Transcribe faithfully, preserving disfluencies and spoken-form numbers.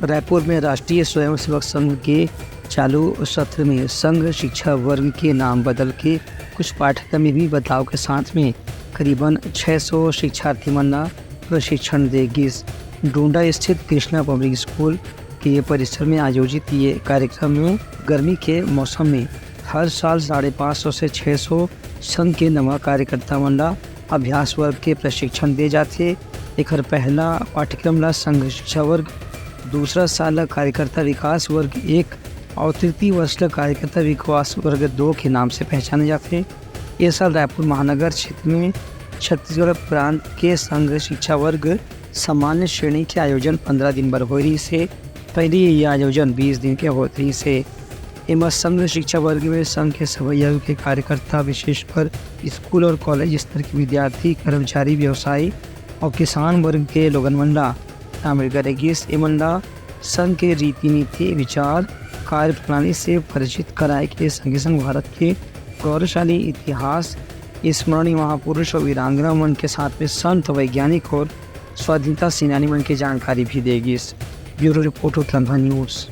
रायपुर में राष्ट्रीय स्वयंसेवक संघ के चालू सत्र में संघ शिक्षा वर्ग के नाम बदल के कुछ पाठ्यक्रम में भी बदलाव के साथ में करीबन छह सौ शिक्षार्थी मन ला प्रशिक्षण दे गिस। डोंडा स्थित कृष्णा पब्लिक स्कूल के परिसर में आयोजित ये कार्यक्रम में गर्मी के मौसम में हर साल साढ़े पाँच सौ से छह सौ संघ के नवा कार्यकर्ता मन ला अभ्यास वर्ग के प्रशिक्षण दे जाथे। एखर पहला पाठ्यक्रम ला संघ शिक्षा वर्ग, दूसरा साल ला कार्यकर्ता विकास वर्ग एक और तृतीय वर्ष ला कार्यकर्ता विकास वर्ग दो के नाम से पहचाने जाथे। ये साल रायपुर महानगर क्षेत्र में छत्तीसगढ़ प्रांत के संघ शिक्षा वर्ग सामान्य श्रेणी के आयोजन पंद्रह दिन बर होए रहिस हे। पहले ये आयोजन बीस दिन के होत रहिस हे। एमा संघ शिक्षा वर्ग में संघ के सभी आयु के कार्यकर्ता, विशेषकर स्कूल और कॉलेज स्तर के विद्यार्थी, कर्मचारी, व्यवसायी और किसान वर्ग के लोगन मन ला शामिल करे गिस। एमन ला संघ के रीति नीति, विचार, कार्यप्रणाली से परिचित कराए के संगे संग भारत के गौरवशाली इतिहास, स्मरणीय महापुरुष और वीरांगना मन के साथ में संत, वैज्ञानिक और स्वाधीनता सेनानी मन के जानकारी भी दे गिस। Bureau report, Uttaranchal news.